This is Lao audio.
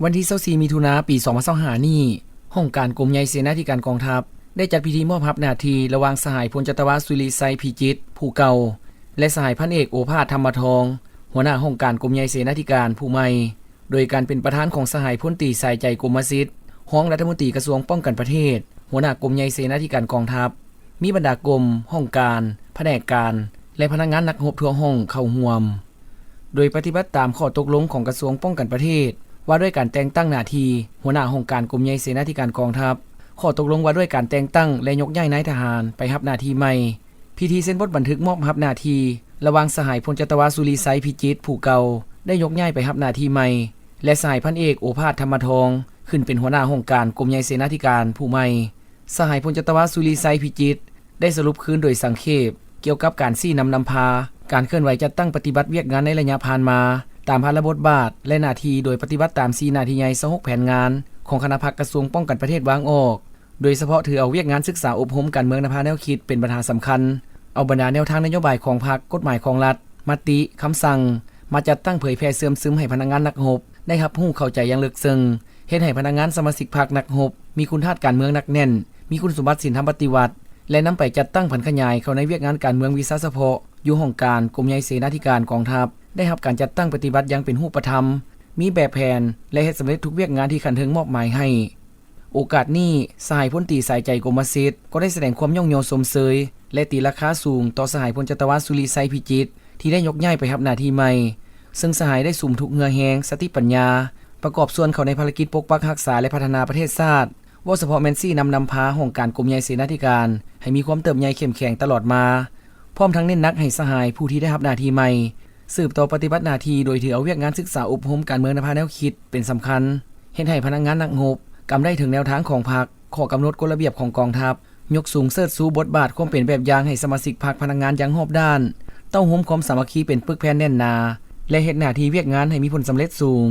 ວັນທີຊາວສີ່ ມິຖຸນາ ປີສອງພັນຊາວຫ້ານີ້, ຫ້ອງການກົມໃຫຍ່ເສນາທິການກອງທັບ ໄດ້ຈັດພິທີມອບຮັບໜ້າທີ່ລະຫວ່າງສະຫາຍພົນຈັດຕະວາ ສຸລິໄຊ ພິຈິດ ຜູ້ເກົ່າ ແລະ ສະຫາຍພັນເອກ ໂອພາດ ທຳມະທອງ ຫົວໜ້າຫ້ອງການກົມໃຫຍ່ເສນາທິການຜູ້ໃໝ່ ໂດຍການເປັນປະທານຂອງສະຫາຍພົນຕີ ສາຍໃຈ ກົມມະສິດ ຮອງລັດຖະມົນຕີກະຊວງປ້ອງກັນປະເທດ, ຫົວໜ້າກົມໃຫຍ່ເສນາທິການກອງທັບ, ມີບັນດາກົມ, ຫ້ອງການ, ພະແນກການ ແລະ ພະນັກງານນັກຮົບທົ່ວຫ້ອງເຂົ້າຮ່ວມ. ໂດຍປະຕິບັດຕາມຂໍ້ຕົກລົງຂອງກະຊວງປ້ອງກັນປະເທດ ວ່າດ້ວຍການແຕ່ງຕັ້ງໜ້າທີ່ຫົວໜ້າຫ້ອງການກົມໃຫຍ່ເສນາທິການກອງທັບ, ຂໍ້ຕົກລົງວ່າດ້ວຍການແຕ່ງຕັ້ງ ແລະ ຍົກຍ້າຍນາຍທະຫານໄປຮັບໜ້າທີ່ໃໝ່, ພິທີເຊັນບົດບັນທຶກມອບຮັບໜ້າທີ່ລະຫວ່າງສະຫາຍພົນຈັດຕະວາ ສຸລິໄຊ ພິຈິດ ຜູ້ເກົ່າ ໄດ້ຍົກຍ້າຍໄປຮັບໜ້າທີ່ໃໝ່ ແລະ ສະຫາຍພັນເອກ ໂອພາດ ທຳມະທອງ ຂຶ້ນເປັນຫົວໜ້າຫ້ອງການກົມໃຫຍ່ເສນາທິການຜູ້ໃໝ່. ສະຫາຍພົນຈັດຕະວາ ສຸລິໄຊ ພິຈິດ ໄດ້ສະຫຼຸບຄືນໂດຍສັງເຂບ ກ່ຽວກັບການຊີ້ນຳນຳພາ ການເຄື່ອນໄຫວຈັດຕັ້ງປະຕິບັດວຽກງານໃນໄລຍະຜ່ານມາ ຕາມພາລະບົດບາດ ແລະ ໜ້າທີ່ ໂດຍປະຕິບັດຕາມສີ່ໜ້າທີ່ໃຫຍ່ ຊາວຫົກແຜນງານ ຂອງຄະນະພັກກະຊວງປ້ອງກັນປະເທດວາງອອກ, ໂດຍສະເພາະຖືເອົາວຽກງານສຶກສາອົບຮົມການເມືອງນຳພາແນວຄິດເປັນບັນຫາສຳຄັນ, ເອົາບັນດາແນວທາງນະໂຍບາຍຂອງພັກ, ກົດໝາຍຂອງລັດ, ມະຕິ, ຄຳສັ່ງ ມາຈັດຕັ້ງເຜີຍແຜ່ເຊື່ອມຊຶມໃຫ້ພະນັກງານນັກຮົບໄດ້ຮັບຮູ້ເຂົ້າໃຈຢ່າງເລິກເຊິ່ງ, ເຮັດໃຫ້ພະນັກງານສະມາຊິກພັກນັກຮົບມີຄຸນທາດການເມືອງໜັກແໜ້ນ, ມີຄຸນສົມບັດສິນທຳປະຕິວັດ ແລະ ນຳໄປຈັດຕັ້ງຜັນຂະຫຍາຍເຂົ້າໃນວຽກງານການເມືອງວິຊາສະເພາະຢູ່ຫ້ອງການກົມໃຫຍ່ເສນາທິການກອງທັບ ໄດ້ຮັບການຈັດຕັ້ງປະຕິບັດຢ່າງເປັນຮູບປະທຳ, ມີແບບແຜນ ແລະ ເຮັດສຳເລັດທຸກວຽກງານທີ່ຂັ້ນເທິງມອບໝາຍໃຫ້. ໂອກາດນີ້, ສະຫາຍພົນຕີ ສາຍໃຈ ກົມມະສິດ ກໍໄດ້ສະແດງຄວາມຍ້ອງຍໍຊົມເຊີຍ ແລະ ຕີລາຄາສູງຕໍ່ສະຫາຍພົນຈັດຕະວາ ສຸລິໄຊ ພິຈິດ ທີ່ໄດ້ຍົກຍ້າຍໄປຮັບໜ້າທີ່ໃໝ່, ເຊິ່ງສະຫາຍໄດ້ສຸມທຸກເຫື່ອແຮງ, ສະຕິປັນຍາ ປະກອບສ່ວນເຂົ້າໃນພາລະກິດປົກປັກຮັກສາ ແລະ ພັດທະນາປະເທດຊາດ, ເວົ້າສະເພາະແມ່ນຊີ້ນຳນຳພາຫ້ອງການກົມໃຫຍ່ເສນາທິການໃຫ້ມີຄວາມເຕີບໃຫຍ່ເຂັ້ມແຂງຕະຫຼອດມາ, ພ້ອມທັງເນັ້ນໜັກໃຫ້ສະຫາຍຜູ້ທີ່ໄດ້ຮັບໜ້າທີ່ໃໝ່ ສືບຕໍ່ປະຕິບັດໜ້າທີ່ໂດຍຖືເອົາວຽກງານສຶກສາອົບຮົມການເມືອງນຳພາແນວຄິດເປັນສຳຄັນ, ເຮັດໃຫ້ພະນັກງານນັກຮົບກຳໄດ້ເຖິງແນວທາງຂອງພັກ, ຂໍ້ກຳນົດກົດລະບຽບຂອງກອງທັບ, ຍົກສູງເຊີດຊູບົດບາດຄວາມເປັນແບບຢ່າງໃຫ້ສະມາຊິກພັກພະນັກງານຢ່າງຮອບດ້ານ, ເຕົ້າໂຮມຄວາມສາມັກຄີເປັນປຶກແຜ່ນແໜ້ນໜາ ແລະ ເຮັດໜ້າທີ່ວຽກງານໃຫ້ມີຜົນສຳເລັດສູງ.